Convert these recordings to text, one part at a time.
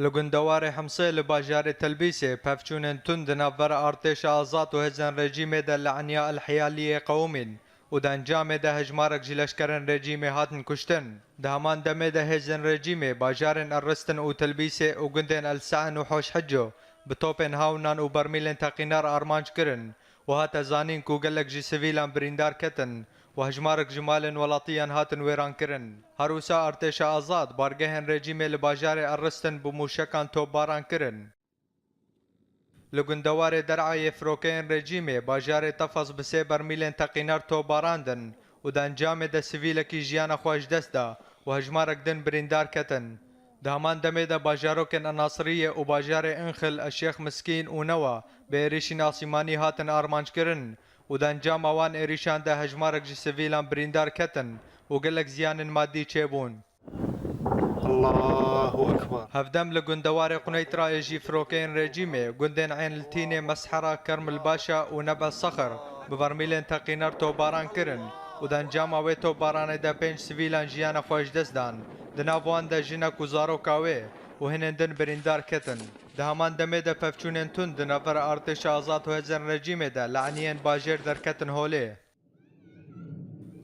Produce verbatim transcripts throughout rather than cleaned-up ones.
Li gundewarê Himsê li bajarê Telbîsê pevçûnên tund di navbera artêşa azad û hêzên rejîmê de li eniya El Hiyaliyê qewimîn û di encamê de hejmarek ji leşkerên rejîmê hatin kuştin. Di heman demê de hêzên rejîmê bajarên El Ristin û Telbîsê û gundên El Se'in û Hoş Hicco bi topên hawnan û bermîlên teqînar armanc kirin û hate zanîn ku gelek ji sivîlan birîndar ketin û hejmarek ji malên welatiyan hatin wêrankirin. Her wisa artêşa azad bargehên rejîmê li bajarê El Ristin bi mûşekan topbaran kirin. Li gundewarê Der'ayê firokeyên rejîmê bajarê Tefas bi sê bermîlên teqînar topbarandin û di encamê de sivîlekî jiyana xwe ji dest da û hejmarek din birîndar ketin. Di heman demê de bajarokên El Nasiriyê û bajarê Inxil, El Şêx Miskîn û Newa bi êrîşên asîmanî hatin armanckirin û di encama wan êrîşan de hejmarek ji sivîlan birîndar ketin û gelek ziyanên madî çêbûn. Allahu Ekber. Hevdem li gundewarê Quneytrayê jî firokeyên rejîmê gundên Eyn Litînê, Meshera, Kermilbaşa û Nebe Sexir bi bermîlên teqînar topbaran kirin û di encama wê topbaranê de pênc sivîlan jiyana xwe ji dest dan. Di nav wan de jinek û zaroka wê û hinên din birîndar ketin. Di heman demê de pevçûnên tund di navbera artêşa azad û hêzên rejîmê de li eniyên bajêr derketin holê.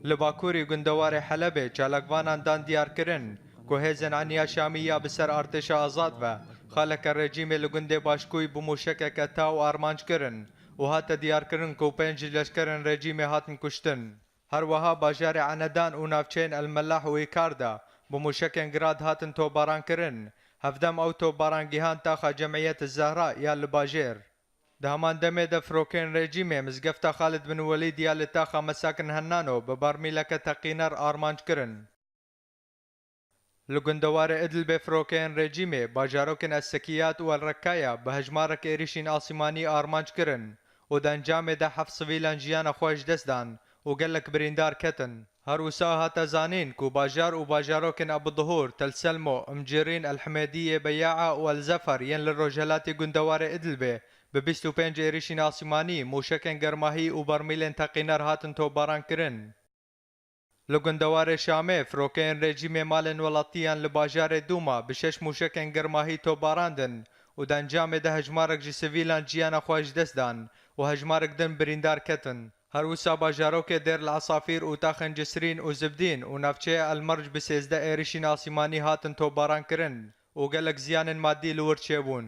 Li bakurî gundewarê Helebê çalakvanan dan diyarkirin ku hêzên eniya Şamî ya bi ser artêşa azad ve xaleke rejîmê li gundê Başkûy bi mûşekeke taw armanc kirin û hate diyarkirin ku pênc ji leşkerên rejîmê hatin kuştin. Her wiha bajarê Enedan û navçeyên El Melah û Îkar de bi mûşekên Grad hatin topbaran kirin. Hevdem ew topbaran gihand taxa Cemiyet Zehra ya li bajêr. Di heman demê de firokeyên rejîmê mizgefta Xalid bin Welîd ya li taxa Mesakin Hennano bi bermîleke teqîner armanc kirin. Li gundewarê Idlibê firokeyên rejîmê bajarokên El Sekiyat û El Rekkaya bi hejmarek êrîşên asîmanî armanc kirin û di encamê de heft sivîlan jiyana xwe ji dest dan û gelek birîndar ketin. Her wisa hate zanîn ku bajar û bajarokên Abu Duhur, Tel Selmo, Imcirîn, El Himêdiyê, Beyaa û El Zefer yên li rojhelatê gundewarê Idlibê bi bîst û pênc êrîşên asîmanî, mûşekên germahî û bermîlên teqîner hatin topbaran kirin. Li gundewarê Şamê, firokeyên rejîmê malên welatiyan li bajarê Dûma bi şeş mûşekên germahî topbarandin û di encamê de hejmarek ji sivîlan jiyana xwe ji dest dan û hejmarek din birîndar ketin. Her wisa bajarokê Dêr El Esafîr û taxên Cisrîn û Zibdîn û navçeya El Merc bi sêzdeh êrişîn asîmanî hatin topbaran kirin û gelek ziyanên madî li wir çêbûn.